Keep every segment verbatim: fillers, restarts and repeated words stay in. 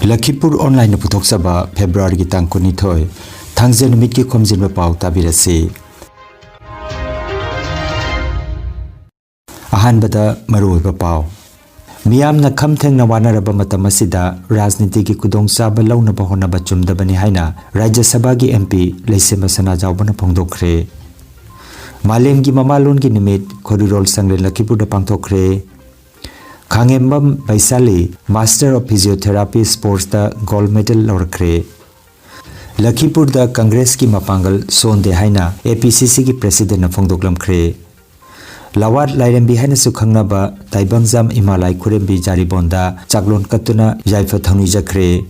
ꯂꯈꯤꯄꯨꯔ ꯑꯣꯟꯂꯥꯏꯟꯅ ꯄꯨꯊꯣꯛꯆꯕ ꯐꯦꯕ꯭ꯔꯨꯋꯥꯔꯤꯒꯤ ꯇꯥꯡ ꯀꯨꯟꯅꯤꯊꯣꯏ, ꯊꯥꯡꯖ ꯅꯨꯃꯤꯠꯀꯤ ꯈꯣꯝꯖꯤꯟꯕ ꯄꯥꯎ ꯇꯥꯕꯤꯔꯁꯤ꯫ ꯑꯍꯥꯟꯕꯗ ꯃꯔꯨꯑꯣꯏꯕ ꯄꯥꯎ꯫ ꯃꯤꯌꯥꯝꯅ ꯈꯝ ꯊꯦꯡꯅ ꯋꯥꯅꯔꯕ ꯃꯇꯝ ꯑꯁꯤꯗ ꯔꯥꯖꯅꯤꯇꯤꯒꯤ ꯈꯨꯗꯣꯡꯆꯥꯕ ꯂꯧꯅꯕ ꯍꯣꯠꯅꯕ ꯆꯨꯝꯗꯕꯅꯤ ꯍꯥꯏꯅ ꯔꯥꯖ꯭ꯌ ꯁꯚꯥꯒꯤ MP ꯂꯩꯁꯦꯝꯕ ꯁꯅꯥꯖꯥꯎꯕꯅ ꯐꯣꯡꯗꯣꯛꯈ꯭ꯔꯦ꯫ ꯃꯥꯂꯦꯝꯒꯤ ꯃꯃꯥꯂꯣꯟꯒꯤ ꯅꯨꯃꯤꯠ ꯈꯣꯔꯤꯔꯣꯜ ꯁꯪꯂꯦꯟ ꯂꯈꯤꯄꯨꯔꯗ ꯄꯥꯡꯊꯣꯛꯈ꯭ꯔꯦ꯫ ꯈꯥꯉꯦꯝꯕꯝ ꯕꯩꯁꯥꯂꯤ Master of Physiotherapy Sportsꯇ gold medal ꯂꯧꯔꯛꯈ꯭ꯔꯦ꯫ ꯂꯈꯤꯄꯨꯔꯗ ꯀꯪꯒ꯭ꯔꯦꯁꯀꯤ ꯃꯄꯥꯡꯒꯜ ꯁꯣꯟꯗꯦ ꯍꯥꯏꯅ APCCꯒꯤ Presidentꯅ ꯐꯣꯡꯗꯣꯛꯂꯝꯈ꯭ꯔꯦ꯫ ꯂꯋꯥꯠ ꯂꯥꯏꯔꯦꯝꯕꯤ ꯍꯥꯏꯅꯁꯨ ꯈꯪꯅꯕ ꯇꯥꯏꯕꯪꯖꯥꯝ ꯏꯃꯥ ꯂꯥꯏ ꯈꯨꯔꯦꯝꯕꯤ ꯖꯥꯔꯤꯕꯣꯟꯗ ꯆꯥꯛꯂꯣꯟ ꯀꯠꯇꯨꯅ ꯌꯥꯏꯐ ꯊꯧꯅꯤꯖꯈ꯭ꯔꯦ꯫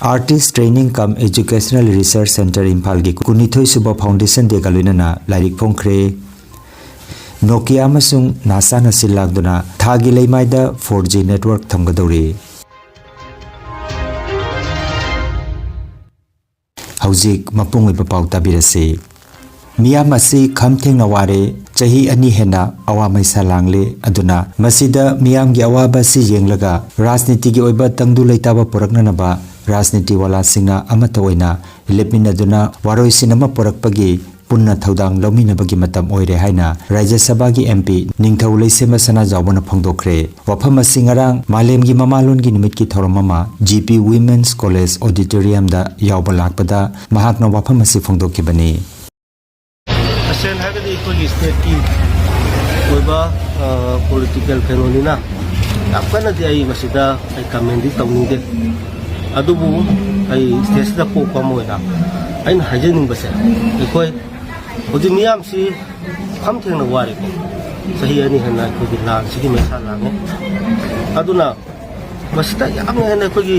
Artist Training cum Educational Research Centre ꯏꯝꯐꯥꯜꯒꯤ ꯀꯨꯟꯅꯤꯊꯣꯏ ꯁꯨꯕ Foundation Dayꯒ ꯂꯣꯏꯅꯅ ꯂꯥꯏꯔꯤꯛ ꯐꯣꯡꯈ꯭ꯔꯦ꯫ Nokia ꯑꯃꯁꯨꯡ NASAꯅ ꯁꯤꯜ ꯂꯥꯡꯗꯨꯅ ꯊꯥꯒꯤ ꯂꯩꯃꯥꯏꯗ four G network ꯊꯝꯒꯗꯧꯔꯤ꯫ ꯍꯧꯖꯤꯛ ꯃꯄꯨꯡ ꯑꯣꯏꯕ ꯄꯥꯎ ꯇꯥꯕꯤꯔꯁꯤ꯫ ꯃꯤꯌꯥꯝ ꯑꯁꯤ ꯈꯝ ꯊꯦꯡꯅ ꯋꯥꯔꯦ, ꯆꯍꯤ ꯑꯅꯤ ꯍꯦꯟꯅ ꯑꯋꯥ ꯃꯩꯁꯥ ꯂꯥꯡꯂꯦ꯫ ꯑꯗꯨꯅ ꯃꯁꯤꯗ ꯃꯤꯌꯥꯝꯒꯤ ꯑꯋꯥꯕ ꯑꯁꯤ ꯌꯦꯡꯂꯒ ꯔꯥꯖꯅꯤꯇꯤꯒꯤ ꯑꯣꯏꯕ ꯇꯪꯗꯨ ꯂꯩꯇꯥꯕ ꯄꯨꯔꯛꯅꯅꯕ ꯔꯥꯖꯅꯤꯇꯤ ꯋꯥꯂꯥꯁꯤꯡꯅ ꯑꯃꯠꯇ ꯑꯣꯏꯅ ꯂꯦꯞꯃꯤꯟꯅꯗꯨꯅ ꯋꯥꯔꯣꯏꯁꯤꯟ ꯑꯃ ꯄꯨꯔꯛꯄꯒꯤ ꯄꯨꯟꯅ ꯊꯧꯗꯥꯡ ꯂꯧꯃꯤꯟꯅꯕꯒꯤ ꯃꯇꯝ ꯑꯣꯏꯔꯦ ꯍꯥꯏꯅ ꯔꯥꯖ꯭ꯌ ꯁꯚꯥꯒꯤ MP ꯅꯤꯡꯊꯧ ꯂꯩꯁꯦꯝꯕ ꯁꯅꯥꯖꯥꯎꯕꯅ ꯐꯣꯡꯗꯣꯛꯈ꯭ꯔꯦ꯫ ꯋꯥꯐꯝ ꯑꯁꯤ ꯉꯔꯥꯡ ꯃꯥꯂꯦꯝꯒꯤ ꯃꯃꯥꯂꯣꯟꯒꯤ ꯅꯨꯃꯤꯠꯀꯤ ꯊꯧꯔꯝ ꯑꯃ GP Women's College Auditoriumꯗ ꯌꯥꯎꯕ ꯂꯥꯛꯄꯗ ꯃꯍꯥꯛꯅ ꯋꯥꯐꯝ ꯑꯁꯤ ꯐꯣꯡꯗꯣꯛꯈꯤꯕꯅꯤ꯫ ꯇꯁꯦꯡꯅ ꯍꯥꯏꯔꯒꯗꯤ ꯑꯩꯈꯣꯏꯒꯤ stateꯀꯤ ꯑꯣꯏꯕ, ꯑ, political ꯀꯩꯅꯣꯅꯤꯅ ꯌꯥꯝ ꯀꯟꯅꯗꯤ ꯑꯩ ꯃꯁꯤꯗ ꯑꯩ commentꯗꯤ ꯇꯧꯅꯤꯡꯗꯦ꯫ ꯑꯗꯨꯕꯨ ꯑꯩ stateꯁꯤꯗ ꯄꯣꯛꯄ ꯑꯃ ꯑꯣꯏꯅ ꯑꯩꯅ ꯍꯥꯏꯖꯅꯤꯡꯕꯁꯦ, ꯑꯩꯈꯣꯏ ꯍꯧꯖꯤꯛ ꯃꯤꯌꯥꯝꯁꯤ ꯈꯝ ꯊꯦꯡꯅ ꯋꯥꯔꯦꯀꯣ꯫ ꯆꯍꯤ ꯑꯅꯤ ꯍꯦꯟꯅ ꯑꯩꯈꯣꯏꯒꯤ ꯂꯥꯟꯁꯤꯒꯤ ꯃꯩꯁꯥ ꯂꯥꯡꯉꯦ꯫ ꯑꯗꯨꯅ ꯃꯁꯤꯗ ꯌꯥꯝꯅ ꯍꯦꯟꯅ ꯑꯩꯈꯣꯏꯒꯤ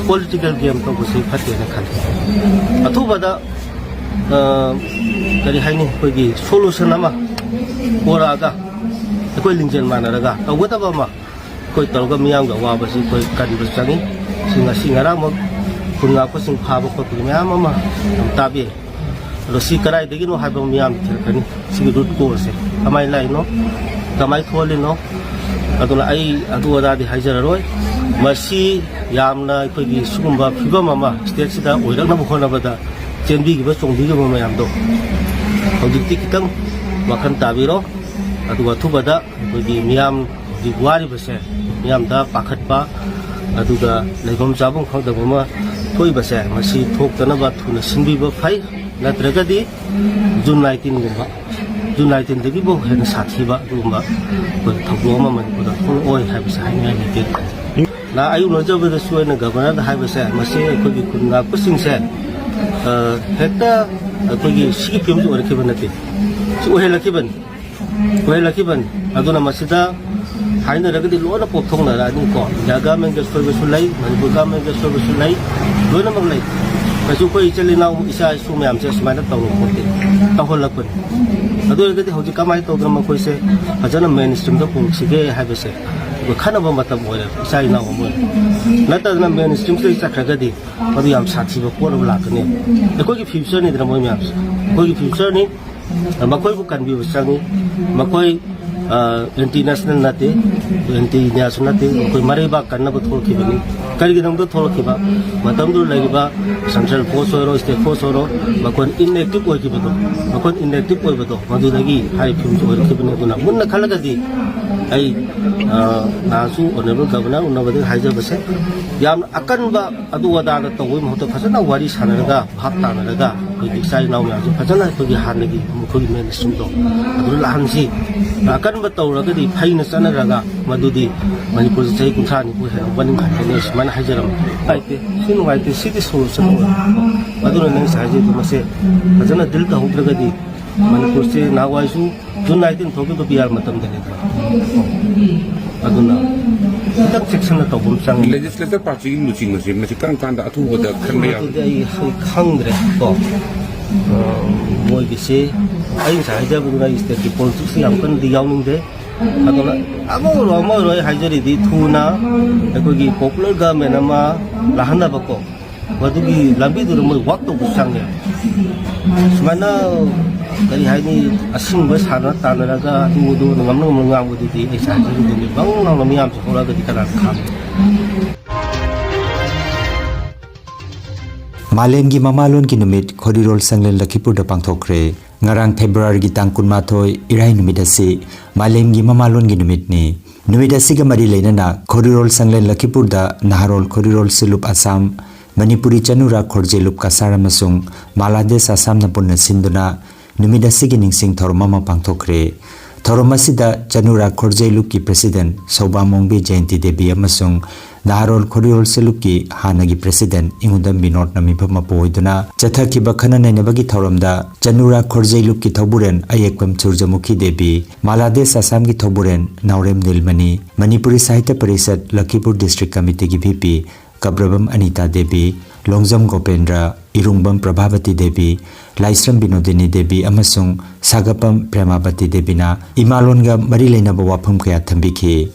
political game ꯇꯧꯕꯁꯤ ꯐꯠꯇꯦꯅ ꯈꯜꯂꯤ꯫ ꯑꯊꯨꯕꯗ, ꯑ, ꯀꯔꯤ ꯍꯥꯏꯅꯤ, ꯑꯩꯈꯣꯏꯒꯤ solution ꯑꯃ ꯄꯨꯔꯛꯑꯒ, ꯑꯩꯈꯣꯏ ꯂꯤꯡꯖꯦꯜ ꯃꯥꯟꯅꯔꯒ ꯇꯧꯒꯗꯕ ꯑꯃ ꯑꯩꯈꯣꯏ ꯇꯧꯔꯒ ꯃꯤꯌꯥꯝꯒꯤ ꯑꯋꯥꯕꯁꯤ ꯑꯩꯈꯣꯏ ꯀꯟꯕ ꯆꯪꯉꯤ꯫ ꯁꯤ ꯉꯁꯤ ꯉꯔꯥꯡꯃꯛ ꯈꯨꯟ ꯉꯥꯛꯄꯁꯤꯡ ꯐꯥꯕ ꯈꯣꯠꯄꯒꯤ ꯃꯌꯥꯝ ꯑꯃ ꯑꯗꯨꯝ ꯇꯥꯕꯤ꯫ ꯑꯗꯣ ꯁꯤ ꯀꯗꯥꯏꯗꯒꯤꯅꯣ ꯍꯥꯏꯕ ꯃꯤꯌꯥꯝ ꯊꯤꯔꯛꯀꯅꯤ꯫ ꯁꯤꯒꯤ root causeꯁꯦ ꯀꯃꯥꯏꯅ ꯂꯥꯛꯏꯅꯣ, ꯀꯃꯥꯏꯅ ꯊꯣꯛꯍꯜꯂꯤꯅꯣ? ꯑꯗꯨꯅ ꯑꯩ ꯑꯗꯨ ꯑꯗꯥꯗꯤ ꯍꯥꯏꯖꯔꯔꯣꯏ꯫ ꯃꯁꯤ ꯌꯥꯝꯅ ꯑꯩꯈꯣꯏꯒꯤ ꯁꯤꯒꯨꯝꯕ ꯐꯤꯕꯝ ꯑꯃ ꯁ꯭ꯇꯦꯠꯁꯤꯗ ꯑꯣꯏꯔꯛꯅꯕ ꯍꯣꯠꯅꯕꯗ ꯆꯦꯟꯕꯤꯈꯤꯕ ꯆꯣꯡꯕꯤꯈꯤꯕ ꯃꯌꯥꯝꯗꯣ ꯍꯧꯖꯤꯛꯇꯤ ꯈꯤꯇꯪ ꯋꯥꯈꯜ ꯇꯥꯕꯤꯔꯣ꯫ ꯑꯗꯨꯒ ꯑꯊꯨꯕꯗ ꯑꯩꯈꯣꯏꯒꯤ ꯃꯤꯌꯥꯝ ꯍꯧꯖꯤꯛ ꯋꯥꯔꯤꯕꯁꯦ, ꯃꯤꯌꯥꯝꯗ ꯄꯥꯈꯠꯄ, ꯑꯗꯨꯒ ꯂꯩꯐꯝ ꯆꯥꯐꯝ ꯈꯪꯗꯕ ꯑꯃ ꯊꯣꯛꯏꯕꯁꯦ, ꯃꯁꯤ ꯊꯣꯛꯇꯅꯕ ꯊꯨꯅ ꯁꯤꯟꯕꯤꯕ ꯐꯩ꯫ ꯅꯠꯇ꯭ꯔꯒꯗꯤ ꯖꯨꯟ ꯅꯥꯏꯟꯇꯤꯟꯒꯨꯝꯕ, ꯖꯨꯟ ꯅꯥꯏꯟꯇꯤꯟꯗꯒꯤꯐꯥꯎ ꯍꯦꯟꯅ ꯁꯥꯊꯤꯕ ꯑꯗꯨꯒꯨꯝꯕ ꯑꯩꯈꯣꯏ ꯊꯧꯗꯣꯛ ꯑꯃ ꯃꯅꯤꯄꯨꯔꯗ ꯊꯣꯛꯂꯛꯑꯣꯏ ꯍꯥꯏꯕꯁꯦ ꯍꯥꯏꯅꯤꯡꯉꯥꯏ ꯂꯩꯇꯦ꯫ ꯅ ꯑꯩ ꯎꯅꯖꯕꯗꯁꯨ ꯑꯩꯅ ꯒꯕꯔꯅꯔꯗ ꯍꯥꯏꯕꯁꯦ, ꯃꯁꯤ ꯑꯩꯈꯣꯏꯒꯤ ꯈꯨꯟ ꯉꯥꯛꯄꯁꯤꯡꯁꯦ, ꯑ, ꯍꯦꯛꯇ ꯑꯩꯈꯣꯏꯒꯤ ꯁꯤꯒꯤ ꯐꯤꯕꯝꯁꯤ ꯑꯣꯏꯔꯛꯈꯤꯕ ꯅꯠꯇꯦ, ꯁꯤ ꯑꯣꯏꯍꯜꯂꯛꯈꯤꯕꯅꯤ꯫ ꯑꯣꯏꯍꯜꯂꯛꯈꯤꯕꯅꯤ꯫ ꯑꯗꯨꯅ ꯃꯁꯤꯗ ꯍꯥꯏꯅꯔꯒꯗꯤ ꯂꯣꯏꯅ ꯄꯣꯞꯊꯣꯛꯅꯔꯛꯑꯅꯤꯀꯣ꯫ ꯏꯟꯗꯤꯌꯥ ꯒꯃꯦꯟꯒꯤ ꯑꯁꯣꯏꯕꯁꯨ ꯂꯩ, ꯃꯅꯤꯄꯨꯔ ꯒꯃꯦꯟꯒꯤ ꯑꯁꯣꯏꯕꯁꯨ ꯂꯩ, ꯂꯣꯏꯅꯃꯛ ꯂꯩ꯫ ꯀꯩꯁꯨ ꯑꯩꯈꯣꯏ ꯏꯆꯤꯜ ꯏꯅꯥꯎ, ꯏꯆꯥ ꯏꯁꯨ ꯃꯌꯥꯝꯁꯦ ꯑꯁꯨꯃꯥꯏꯅ ꯇꯧꯔꯨꯕ ꯄꯣꯠꯇꯦ, ꯇꯧꯍꯜꯂꯛꯄꯅꯤ꯫ ꯑꯗꯨ ꯑꯣꯏꯔꯒꯗꯤ ꯍꯧꯖꯤꯛ ꯀꯃꯥꯏꯅ ꯇꯧꯗꯅ ꯃꯈꯣꯏꯁꯦ ꯐꯖꯅ ꯃꯦꯟ ꯁ꯭ꯇ꯭ꯔꯤꯝꯗ ꯄꯨꯔꯛꯁꯤꯒꯦ ꯍꯥꯏꯕꯁꯦ ꯑꯩꯈꯣꯏ ꯈꯟꯅꯕ ꯃꯇꯝ ꯑꯣꯏꯔꯦ, ꯏꯆꯥ ꯏꯅꯥꯎ ꯑꯃ ꯑꯣꯏꯅ꯫ ꯅꯠꯇꯗꯅ ꯃꯦꯟ ꯁ꯭ꯇ꯭ꯔꯤꯝꯁꯤꯗꯒꯤ ꯆꯠꯈ꯭ꯔꯒꯗꯤ ꯃꯗꯨ ꯌꯥꯝ ꯁꯥꯊꯤꯕ ꯄꯣꯠ ꯑꯃ ꯂꯥꯛꯀꯅꯤ꯫ ꯑꯩꯈꯣꯏꯒꯤ ꯐ꯭ꯌꯨꯆꯔꯅꯤꯗꯅ ꯃꯣꯏ ꯃꯌꯥꯝꯁꯦ, ꯑꯩꯈꯣꯏꯒꯤ ꯐ꯭ꯌꯨꯆꯔꯅꯤ꯫ ꯃꯈꯣꯏꯕꯨ ꯀꯟꯕꯤꯕ ꯆꯪꯉꯤ꯫ ꯃꯈꯣꯏ, ꯑ, ꯑꯦꯟꯇꯤ ꯅꯦꯁꯅꯦꯜ ꯅꯠꯇꯦ, ꯑꯦꯟꯇꯤ ꯏꯟꯗꯤꯌꯥꯁꯨ ꯅꯠꯇꯦ꯫ ꯃꯈꯣꯏ ꯃꯔꯩꯕꯥꯛ ꯀꯟꯅꯕ ꯊꯣꯛꯂꯛꯈꯤꯕꯅꯤ꯫ ꯀꯔꯤꯒꯤꯗꯃꯛꯇ ꯊꯣꯛꯂꯛꯈꯤꯕ? ꯃꯇꯝꯗꯨꯗ ꯂꯩꯔꯤꯕ ꯁꯦꯟꯇ꯭ꯔꯦꯜ ꯐꯣꯔꯁ ꯑꯣꯏꯔꯣ, ꯁ꯭ꯇꯦꯠ ꯐꯣꯔꯁ ꯑꯣꯏꯔꯣ, ꯃꯈꯣꯏꯅ ꯏꯟꯑꯦꯛꯇꯤꯚ ꯑꯣꯏꯈꯤꯕꯗꯣ, ꯃꯈꯣꯏꯅ ꯏꯟꯑꯦꯛꯇꯤꯚ ꯑꯣꯏꯕꯗꯣ, ꯃꯗꯨꯗꯒꯤ ꯍꯥꯏꯔꯤꯕ ꯐꯤꯕꯝꯁꯤ ꯑꯣꯏꯔꯛꯈꯤꯕꯅꯤ꯫ ꯑꯗꯨꯅ ꯃꯨꯟꯅ ꯈꯜꯂꯒꯗꯤ ꯑꯩ, ꯑ, ꯅꯍꯥꯟꯁꯨ ꯑꯣꯅꯔꯦꯕꯜ ꯒꯕꯔꯅꯔ ꯎꯅꯕꯗ ꯍꯥꯏꯖꯕꯁꯦ, ꯌꯥꯝꯅ ꯑꯀꯟꯕ ꯑꯗꯨ ꯑꯗꯥꯗ ꯇꯧꯕꯒꯤ ꯃꯍꯨꯠꯇ ꯐꯖꯅ ꯋꯥꯔꯤ ꯁꯥꯟꯅꯔꯒ, ꯚꯥꯞ ꯇꯥꯅꯔꯒ, ꯑꯩꯈꯣꯏꯒꯤ ꯏꯆꯥ ꯏꯅꯥꯎ ꯃꯌꯥꯝꯁꯦ ꯐꯖꯅ ꯑꯩꯈꯣꯏꯒꯤ ꯍꯥꯟꯅꯒꯤ ꯃꯈꯣꯏꯒꯤ ꯃꯦꯟ ꯁ꯭ꯇ꯭ꯔꯤꯝꯗꯣ ꯑꯗꯨꯗ ꯂꯥꯛꯍꯟꯁꯤ꯫ ꯑꯀꯟꯕ ꯇꯧꯔꯒꯗꯤ ꯐꯩꯅ ꯆꯠꯅꯔꯒ ꯃꯗꯨꯗꯤ ꯃꯅꯤꯄꯨꯔꯁꯦ ꯆꯍꯤ ꯀꯨꯟꯊ꯭ꯔꯥ ꯅꯤꯐꯨ ꯍꯦꯟꯅ ꯃꯅꯤꯡ ꯍꯟꯒꯅꯤ ꯁꯨꯃꯥꯏꯅ ꯍꯥꯏꯖꯔꯝꯃꯤ꯫ ꯅꯨꯡꯉꯥꯏꯇꯦ, ꯁꯤ ꯅꯨꯡꯉꯥꯏꯇꯦ, ꯁꯤꯗꯤ ꯁꯣꯂꯨꯁꯟ ꯑꯣꯏꯔꯣꯏ꯫ ꯑꯗꯨꯅ ꯅꯪ ꯉꯁꯥꯏ ꯍꯥꯏꯖꯩꯗꯣ ꯃꯁꯦ ꯐꯖꯅ ꯗꯤꯜ ꯇꯧꯍꯧꯗ꯭ꯔꯒꯗꯤ ꯃꯅꯤꯄꯨꯔꯁꯦ ꯅꯍꯥꯟꯋꯥꯏꯁꯨ ꯖꯨꯟ ꯅꯥꯏꯟꯇꯤꯟ ꯊꯣꯛꯈꯤꯕ ꯕꯤ ꯑꯥꯔ ꯃꯇꯝꯗꯅꯤꯗꯅ꯫ ꯑꯗꯨꯅ ꯈꯤꯇꯪ ꯆꯦꯛꯁꯤꯟꯅ ꯇꯧꯕ ꯑꯃ ꯆꯪꯉꯤ꯫ ꯂꯦꯖꯤꯁꯂꯦꯇꯔ ꯄꯥꯔꯇꯤꯒꯤ ꯂꯨꯆꯤꯡꯕꯁꯦ ꯃꯁꯤ ꯀꯔꯝ ꯀꯥꯟꯗ ꯑꯊꯨꯕꯗ ꯈꯟꯕ ꯌꯥꯕ? ꯑꯗꯨꯗꯤ ꯑꯩ, ꯑꯩ ꯈꯪꯗ꯭ꯔꯦ ꯀꯣ꯫ ꯑ, ꯃꯣꯏꯒꯤꯁꯦ ꯑꯩ ꯉꯁꯥꯏ ꯍꯥꯏꯖꯕꯗꯨꯅ ꯁ꯭ꯇꯦꯠꯀꯤ ꯄꯣꯂꯤꯇꯤꯛꯁꯇ ꯌꯥꯝ ꯀꯟꯅꯗꯤ ꯌꯥꯎꯅꯤꯡꯗꯦ꯫ ꯑꯗꯨꯅ ꯑꯃ ꯑꯣꯏꯔꯣ ꯑꯃ ꯑꯣꯏꯔꯣ ꯑꯩ ꯍꯥꯏꯖꯔꯤꯗꯤ ꯊꯨꯅ ꯑꯩꯈꯣꯏꯒꯤ ꯄꯣꯄꯨꯂꯔ ꯒꯚꯔꯟꯃꯦꯟ ꯑꯃ ꯂꯥꯛꯍꯟꯅꯕꯀꯣ꯫ ꯃꯗꯨꯒꯤ ꯂꯝꯕꯤꯗꯨꯗ ꯃꯣꯏ ꯋꯥꯛ ꯇꯧꯕ ꯆꯪꯉꯦ꯫ ꯁꯨꯃꯥꯏꯅ ꯀꯔꯤ ꯍꯥꯏꯅꯤ, ꯑꯁꯤꯡꯕ ꯁꯥꯟꯅ ꯇꯥꯟꯅꯔꯒ ꯑꯗꯨ ꯑꯗꯨ ꯉꯝꯅ ꯉꯝꯅ ꯉꯥꯡꯕꯗꯨꯗꯤ ꯑꯩ ꯉꯁꯥꯏ ꯍꯥꯏꯖꯈꯤꯕꯗꯨꯅꯤ꯫ ꯕꯪ ꯂꯥꯎꯅ ꯃꯤꯌꯥꯝꯁꯦ ꯍꯧꯔꯛꯑꯒꯗꯤ ꯀꯅꯥꯅ ꯈꯥꯝꯃꯤ? ꯃꯥꯂꯦꯝꯒꯤ ꯃꯃꯥꯂꯣꯟꯒꯤ ꯅꯨꯃꯤꯠ ꯈꯣꯔꯤꯔꯣꯜ ꯁꯪꯂꯦꯟ ꯂꯈꯤꯄꯨꯔꯗ ꯄꯥꯡꯊꯣꯛꯈ꯭ꯔꯦ꯫ ꯉꯔꯥꯡ ꯐꯦꯕ꯭ꯔꯨꯋꯥꯔꯤꯒꯤ ꯇꯥꯡ ꯀꯨꯟꯃꯥꯊꯣꯏ, ꯏꯔꯥꯏ ꯅꯨꯃꯤꯠ ꯑꯁꯤ ꯃꯥꯂꯦꯝꯒꯤ ꯃꯃꯥꯂꯣꯟꯒꯤ ꯅꯨꯃꯤꯠꯅꯤ꯫ ꯅꯨꯃꯤꯠ ꯑꯁꯤꯒ ꯃꯔꯤ ꯂꯩꯅꯅ ꯈꯣꯔꯤꯔꯣꯜ ꯁꯪꯂꯦꯟ ꯂꯈꯤꯄꯨꯔꯗ ꯅꯍꯥꯔꯣꯜ ꯈꯣꯔꯤꯔꯣꯜ ꯁꯤꯂꯨꯞ ꯑꯁꯥꯝ, ꯃꯅꯤꯄꯨꯔꯤ ꯆꯅꯨꯔꯥ ꯈꯣꯔꯖꯦꯂꯨꯞ ꯀꯁꯥꯔ ꯑꯃꯁꯨꯡ ꯃꯥꯂꯥꯗꯦꯁ ꯑꯁꯥꯝꯅ ꯄꯨꯟꯅ ꯁꯤꯟꯗꯨꯅ ꯅꯨꯃꯤꯠ ꯑꯁꯤꯒꯤ ꯅꯤꯡꯁꯤꯡ ꯊꯧꯔꯝ ꯑꯃ ꯄꯥꯡꯊꯣꯛꯈ꯭ꯔꯦ꯫ ꯊꯧꯔꯝ ꯑꯁꯤꯗ ꯆꯅꯨꯔꯥ ꯈꯣꯔꯖꯩꯂꯨꯞꯀꯤ ꯄ꯭ꯔꯦꯁꯤꯗꯦꯟ ꯁꯧꯕꯥꯃꯣꯡꯕꯤ ꯖꯌꯟꯇꯤ ꯗꯦꯕꯤ ꯑꯃꯁꯨꯡ ꯅꯍꯥꯔꯣꯜ ꯈꯣꯔꯤꯔꯣꯜ ꯁꯦꯂꯨꯞꯀꯤ ꯍꯥꯟꯅꯒꯤ ꯄ꯭ꯔꯦꯁꯤꯗꯦꯟ ꯏꯉꯨꯗꯝ ꯕꯤꯅꯣꯗꯅ ꯃꯤꯐꯝ ꯃꯄꯨ ꯑꯣꯏꯗꯨꯅ ꯆꯠꯊꯈꯤꯕ ꯈꯟꯅ ꯅꯩꯅꯕꯒꯤ ꯊꯧꯔꯝꯗ ꯆꯅꯨꯔꯥ ꯈꯣꯔꯖꯩꯂꯨꯞꯀꯤ ꯊꯧꯕꯨꯔꯦꯟ ꯑꯌꯦꯛꯄꯝ ꯁꯨꯔꯖꯃꯨꯈꯤ ꯗꯦꯕꯤ, ꯃꯥꯂꯥꯗꯦꯁ ꯑꯁꯥꯝꯒꯤ ꯊꯧꯕꯨꯔꯦꯟ ꯅꯥꯎꯔꯦꯝ ꯅꯤꯜꯃꯅꯤ, ꯃꯅꯤꯄꯨꯔꯤ ꯁꯥꯍꯤꯇ꯭ꯌ ꯄꯔꯤꯁꯠ ꯂꯈꯤꯄꯨꯔ ꯗꯤꯁꯇ꯭ꯔꯤꯛ ꯀꯃꯤꯇꯤꯒꯤ ꯚꯤ ꯄꯤ ꯀꯕ꯭ꯔꯕꯝ ꯑꯅꯤꯇꯥ ꯗꯦꯕꯤ, ꯂꯣꯡꯖꯝ ꯒꯣꯄꯦꯟꯗ꯭ꯔ, ꯏꯔꯨꯡꯕꯝ ꯄ꯭ꯔꯚꯥꯕꯇꯤ ꯗꯦꯕꯤ, ꯂꯥꯏꯁ꯭ꯔꯝ ꯕꯤꯅꯣꯗꯤꯅꯤ ꯗꯦꯕꯤ ꯑꯃꯁꯨꯡ ꯁꯥꯒꯞꯄꯝ ꯄ꯭ꯔꯦꯃꯥꯕꯇꯤ ꯗꯦꯕꯤꯅ ꯏꯃꯥꯂꯣꯟꯒ ꯃꯔꯤ ꯂꯩꯅꯕ ꯋꯥꯐꯝ ꯀꯌꯥ ꯊꯝꯕꯤꯈꯤ꯫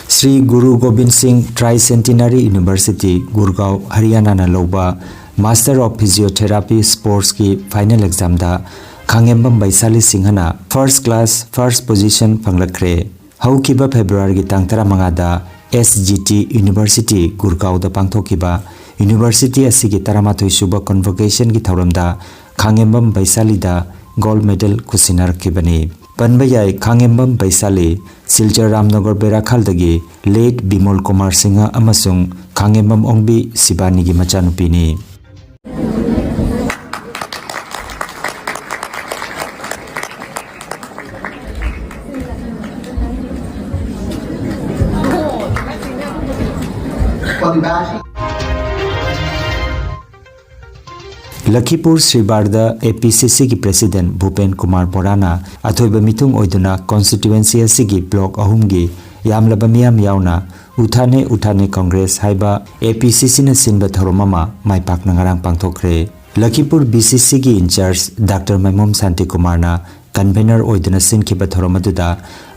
ꯁ꯭ꯔꯤ ꯒꯨꯔꯨ ꯒꯣꯕꯤꯟ ꯁꯤꯡ ꯇ꯭ꯔꯥꯏ ꯁꯦꯟꯇꯤꯅꯔꯤ ꯌꯨꯅꯤꯚꯔꯁꯤꯇꯤ, ꯒꯨꯔꯒꯥꯎ, ꯍꯔꯤꯌꯥꯅꯥꯅ ꯂꯧꯕ Master of Physiotherapy Sportsꯀꯤ final examꯗ ꯈꯥꯉꯦꯝꯕꯝ ꯕꯩꯁꯥꯂꯤ ꯁꯤꯡꯍꯅ first class first position ꯐꯪꯂꯛꯈ꯭ꯔꯦ꯫ ꯍꯧꯈꯤꯕ ꯐꯦꯕ꯭ꯔꯨꯋꯥꯔꯤꯒꯤ ꯇꯥꯡ ꯇꯔꯥꯃꯉꯥꯗ ꯑꯦꯁ ꯖꯤ ꯇꯤ ꯌꯨꯅꯤꯚꯔꯁꯤꯇꯤ ꯒꯨꯔꯒꯥꯎꯗ ꯄꯥꯡꯊꯣꯛꯈꯤꯕ ꯌꯨꯅꯤꯚꯔꯁꯤꯇꯤ ꯑꯁꯤꯒꯤ ꯇꯔꯥꯃꯥꯊꯣꯏ ꯁꯨꯕ convocationꯒꯤ ꯊꯧꯔꯝꯗ ꯈꯥꯉꯦꯝꯕꯝ ꯕꯩꯁꯥꯂꯤꯗ gold medal ꯈꯨꯠꯁꯤꯟꯅꯔꯛꯈꯤꯕꯅꯤ꯫ ꯄꯟꯕ ꯌꯥꯏ, ꯈꯥꯉꯦꯝꯕꯝ ꯕꯩꯁꯥꯂꯤ ꯁꯤꯜꯆꯔ ꯔꯥꯝꯅꯒꯔ ꯕꯦꯔꯥꯈꯥꯜꯗꯒꯤ late ꯕꯤꯃꯣꯜ ꯀꯨꯃꯥꯔ ꯁꯤꯡꯍ ꯑꯃꯁꯨꯡ ꯈꯥꯉꯦꯝꯕꯝ ꯑꯣꯡꯕꯤ ꯁꯤꯕꯥꯅꯤꯒꯤ ꯃꯆꯥꯅꯨꯄꯤꯅꯤ꯫ ꯂꯈꯤꯄꯨꯔ ꯁ꯭ꯔꯤꯕꯥꯔꯗ ꯑꯦ ꯄꯤ ꯁꯤ ꯁꯤꯒꯤ ꯄ꯭ꯔꯦꯁꯤꯗꯦꯟ ꯚꯨꯄꯦꯟ ꯀꯨꯃꯥꯔ ꯕꯣꯔꯥꯅ ꯑꯊꯣꯏꯕ ꯃꯤꯊꯨꯡ ꯑꯣꯏꯗꯨꯅ constituency ꯑꯁꯤꯒꯤ block ꯑꯍꯨꯝꯒꯤ ꯌꯥꯝꯂꯕ ꯃꯤꯌꯥꯝ ꯌꯥꯎꯅ ꯎꯊꯥꯅꯦ ꯎꯊꯥꯅꯦ ꯀꯪꯒ꯭ꯔꯦꯁ ꯍꯥꯏꯕ ꯑꯦ ꯄꯤ ꯁꯤ ꯁꯤꯅ ꯁꯤꯟꯕ ꯊꯧꯔꯝ ꯑꯃ ꯃꯥꯏ ꯄꯥꯛꯅ ꯉꯔꯥꯡ ꯄꯥꯡꯊꯣꯛꯈ꯭ꯔꯦ꯫ ꯂꯈꯤꯄꯨꯔ ꯕꯤ ꯁꯤ ꯁꯤꯒꯤ in charge ꯗꯥꯛꯇꯔ ꯃꯥꯏꯃꯣꯝ ꯁꯥꯟꯇꯤꯀꯨꯃꯥꯔꯅ convener ꯑꯣꯏꯗꯨꯅ ꯁꯤꯟꯈꯤꯕ ꯊꯧꯔꯝ ꯑꯗꯨꯗ